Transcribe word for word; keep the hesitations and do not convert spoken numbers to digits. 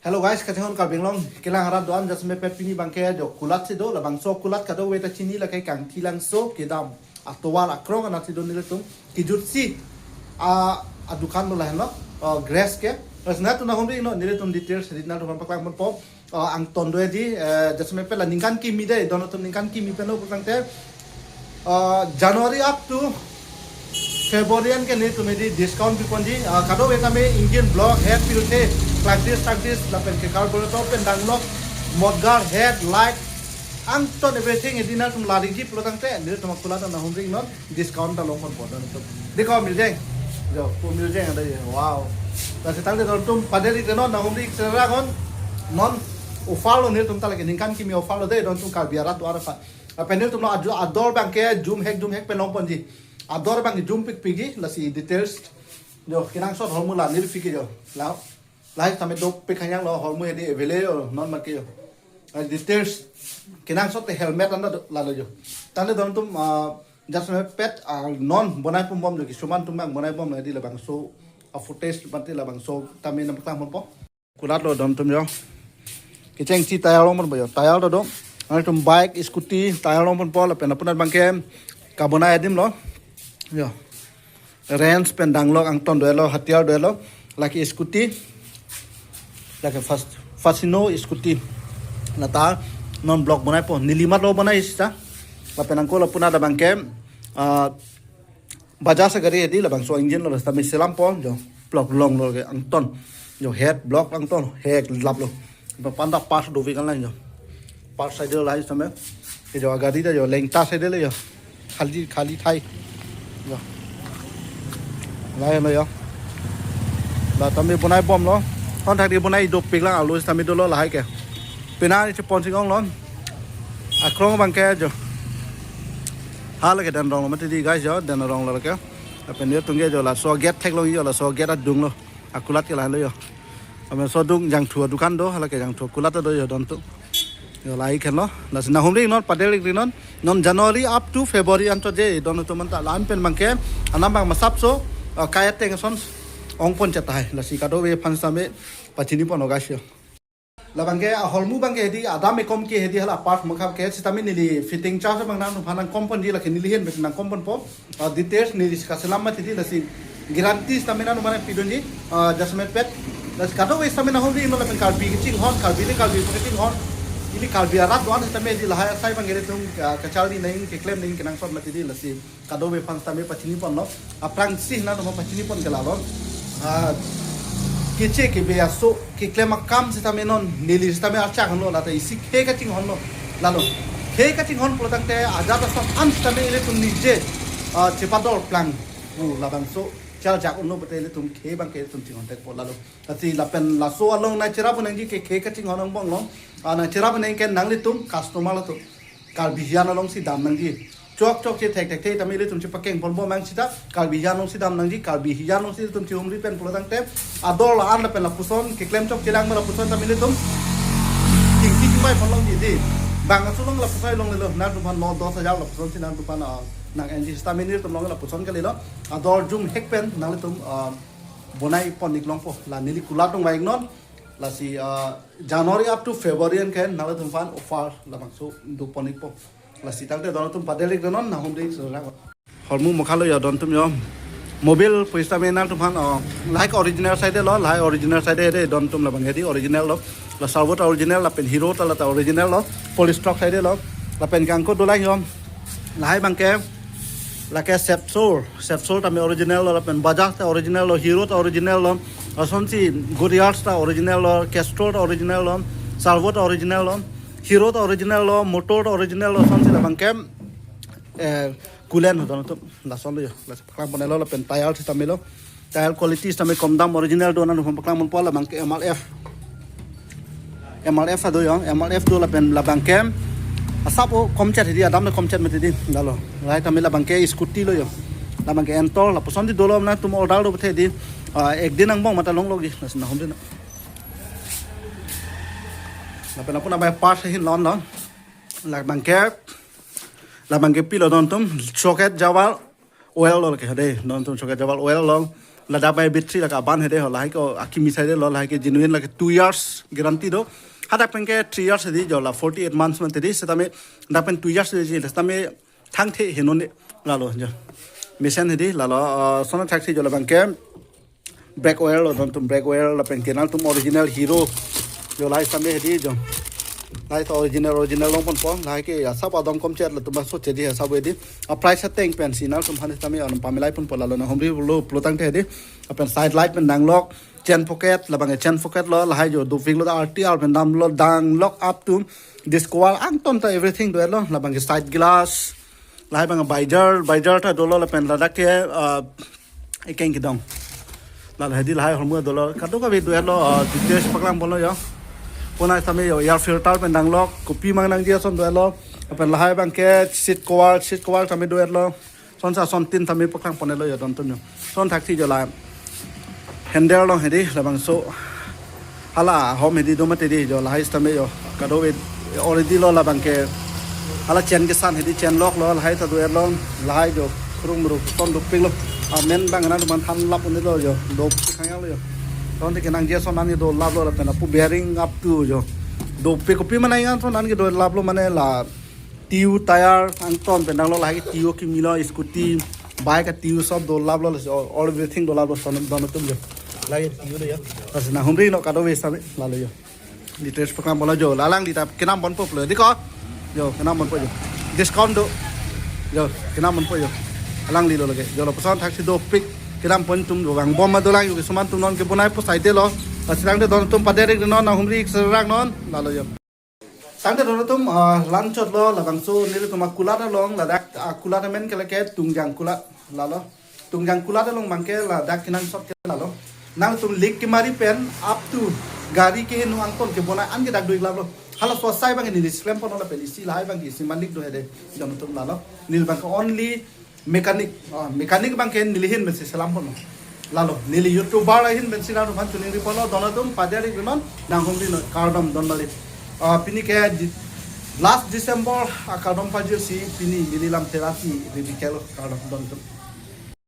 Hello guys, kachinghon Karbi Anglong kelang arat do-an, jasemet pet pini abangke jo kulat si do, labangso kulat kadokave ta chini, lake Kangthilangso kedam atovar akrong anat si do nelitum. Kejutsi a adukan do lahenlo, uh, Grace ke. Terus na tu nahum ri no, nelitum details di nangtum aphan paklang ponpo. Uh, angton do di, uh, jasemet pet la ningkan kimi dei, don atum ningkan kimi pen lo putangte, uh, January up to February an ke nelitum di discount piponji, uh, kadokave tame engine block, head filter, klakdis takdis, lapen ke carburetor pen danglok, mudguard, head, light, angton everything di nangtum lariji pulotangte nelitum akulat nahum ri non, discount ta long ponpo don atum. Dekho, mil jeng. Jo, pu mil jeng ada ye. Wow. Lasi tangte don atum paderik non, nahum ri serak non. Non offer lo nelitum ta lake ningkan kimi offer lo dei don atum Karbi arat do-an aphan. Lapen nelitum lo aju ador abangke jumhek jumhek pen long ponji. Ador abang jumpikpikji, lasi details. Jo, kenangsot hormu la neli piki jo. La, lahai tame dopik hanyang lo, hormu hedi available non make jo. Ah, details. Kenangsot te helmet anta do, lalo jo. Tangte don atum, ah, jasemet pet, ah, non bonai pon bom jo, kisuman atum abang bonai bom hedi, labangso, ah, footage mati labangso tame nangpaklang ponpo. Kulat lo don atum jo. Kechengsi tyre long ponpo jo. Tyre ta do. Nangtum bike, scooty, tyre long ponpo lapen lapunat abangke kabonai adim lo. Jo. Wrench pen danglok angton do-et lo, hatiyar do-et lo. Lake scooty. Lake Fas-, Fascino scooty. Lata non block bonaipo. Neli mat lo bonai sita. Lapen angko lapunat abangke, ah, Bajaj agari hedi, labangso engine lo sitame selampo jo, block longlo ke angton. Jo, head block angton, head lap lo. Ba panda parts dovek an lang jo. Parts side lahai sitame. Ke jo agari ta jo lengta side le jo. Khali, khali thai. Jo. Lahai lo jo. La tame bonai bom lo. Kon thak di bonai dopik lang, alo sitame dolo lahai ke. Pena ni chepon sing ong lo. Akrong abangke jo. Hala ke den arong lo mati di guys jo, den arong lo ke. Lapen nelitum ke jo laso gate theklong jo, laso gate adung lo. Akulat ke lahelo jo. Amen so dung jangthu adukan do, hala ke jangthu kulat do jo don atum. Jo lahai khenlo. Lasi nahum ri non, paderik ri non. Non January up to February anchot je don atum anta la-an pen abangke anam abang masap so, uh, kaya teng ason ong pon chet tahai. Lasi kadokave aphan sitame pachini pon guys jo. Labangke ahormu abangke hedi, adam ekom ke hedi, hala part mukha ke sitame neli fitting charge abang nangtum aphan nangkom ponji, lake neli ahin pen nangkom ponpo. Ah, details neli si kaselam mati di, lasi guarantee sitame nangtum aphan pidunji, ah, jasemet pet. Lasi kadokave sitame nahum ri non lapen Karbi kachinghon, Karbi le Karbi kachinghon. Ili Karbi arat do-an sitame di lahai asai abangke nelitum, ah, kacharli nangji, keklem nangji kenangsot mati di, lasi kadokave aphan sitame pachini ponlo. Aphrangsi nangtum aphan pachini pon ke lalo. Ah, keche kebe aso keklem akam sitame non neli sitame archak hanlo, lata isi khei kachinghon lo. Lalo khei kachinghon pulotangte ajat asap an sitame ilitum nije, ah, chepador plang. Pu labangso charjak unlo pute ilitum khei abangke ilitum chinghon thekpo lalo. Lasi lapen laso along nangcherap nangji ke khei kachinghon angbong lo. Ah, nangcherap nangji ke nanglitum customer lo to. Karbi hijan alongsi dam nangji. Chok chokche thekthekthe tame ilitum chepakeng ponbom nang sita. Karbi hijan alongsi dam nangji, Karbi hijan alongsi ilitum chihumri pen pulotangte ador la-an lapen lapuson keklem chokche lang ma lapuson tame ilitum chingki chingbai pon longji di. Bang aso along lapuson longlelo, nangtum aphan no dos hajar lapuson si nangtum aphan, ah, nang-enji sitame nelitum along lapuson kalilo. Ador jumhek pen nanglitum, ah, bonai pon-ik longpo. La neli kulat dong baik non. Lasi, ah, January up to February an ke nanglitum aphan offer labangso do pon-ikpo. Lasi tangte don atum paderik ri non, nahum ri serak. Hormu mukha lo jo don atum jo. Mobil pu sitame nangtum aphan, ah, lahai ke original side lo, lahai original side de don atum, labang hedi original lo. La servo ta original, lapen Hero ta lata original lo. Polish stock side lo. Lapen ke angko do lang jo. Lahai abangke lake Sepsol, Sepsol tame original lo, lapen Bajaj ta original lo, Hero ta original lo, lasonsi Goodyear ta original lo, Castrol ta original lo, servo ta original lo, Hero ta original lo, motor ta original lo, lasonsi labangke, eh, coolant ho don atum, lason lo jo, lason paklang ponlo, lapen tyre sitame lo. Tyre quality sitame kom dam original do, nangtum aphan paklang ponpo, labangke M R F. M R F ado jo, M R F do lapen labangke asap o komchet hedi, adam le komchet mati di, lalo. Lahai tame labangke scooty lo jo. Labangke Ntorq, lapuson di dolo, nangtum order do puthe di, ah, ek din angbong mata longlo gi, lasi nahum ri non. Lapen apun abai part ahin lon lon. Labangke, labangke pilo don atum, socket javar, Oil lo lake hade, non tum choka jawal oil lo. Ladak bai battery lake aban hade ho, lahai ke akimi side lo, lahai ke genuine lake two years guarantee do. Hadak pen ke three years hadi jo la forty-eight months mati di, setame dak pen two years di, setame thangthe henone lalo jo. Mesen hadi lalo, uh, sona thaksi jo labang ke brake oil lo, don tum brake oil lapen ke nangtum original Hero. Jo lahai same hadi jo. Lahai to original, original longponpo, lahai ke ya sab adom kom chet latum aso chedi ya sab hadi. A price ateng pensi nangtum han same on pamilai ponpo lalo nanghumri lo pulo tangte hadi. Lapen side light pen danglok, chain pocket, labang ke chain pocket lo, lahai jo dopik lo, R T R pen damlo, danglok up to disc valve angton ta everything do lo, labang ke side glass, lahai bang visor, visor ta dolo lapen ladak ke, uh, ekeng kedong. Lalo hadi lahai hormu dolo, kadokave do lo, uh, details paklang ponlo jo. Pona same jo, air filter pen danglok, kopi mang nangji ason do lo. Lapen lahai bang ke seat cover, seat cover same do lo. Son sa son tin same paklang ponlo jo don tum jo. Son thaksi jo la handle lo hadi labangso. Hala hom hadi do mati di jo lahai same jo. Kadokave already lo labang ke. Hala chain kesan hadi chain lock lo, lahai ta do lo, lahai jo. Kurung muru son dopik lo. Amen bang nangtum han lap un lo jo. Dopik khang lo jo. Ton te kenangji ason nangji dolap lo lapen apu bearing up to jo. Dopik kopi manai ngan son nangji dolap lo mane la tiu tire angton pen danglo, lahai ke tiu kimi lo, scooty, bike atiu sob dolap lo, all, all everything dolap lo son don tum jo. Lahai tiu lo jo. Pas nanghumri non kadokave same lalo jo. Details paklang ponlo jo, la alangli ta kenam ponpo pulo diko. Jo, kenam ponpo jo. Discount do. Jo, kenam ponpo jo. Alangli lo lake. Jo lapuson thaksi dopik kenam pon tum jo, vangbom ma dolang jo, kisuman atum non kebonai pu side lo. Pas tangte don tum paderik non nanghumri serang non lalo jo. Tangte don tum, ah, lanchot lo labangso nelitum akulat along, ladak akulat amen ke lake Tungjang Kulat lalo. Tungjang Kulat along bang ke ladak kenangsot ke lalo. Nangtum lake kemari pen up to gari keheno angton kebonai an ke dak do-ik lap lo. Halaso asai bang neli selam ponlo lapen isi lahai bang isi malik do hade don tum lalo. Neli bang ke only mechanic, ah, mechanic bang ke neli ahin pensi selam ponlo. Lalo, neli YouTuber ahin pensi nangtum aphan choningri ponlo, don tum paderik non nanghumri non, kardom don bali. Ah, pini ke di-, last December, ah, kardom pajirsi pini neli lam therapy ribi kelo, kardom don tum.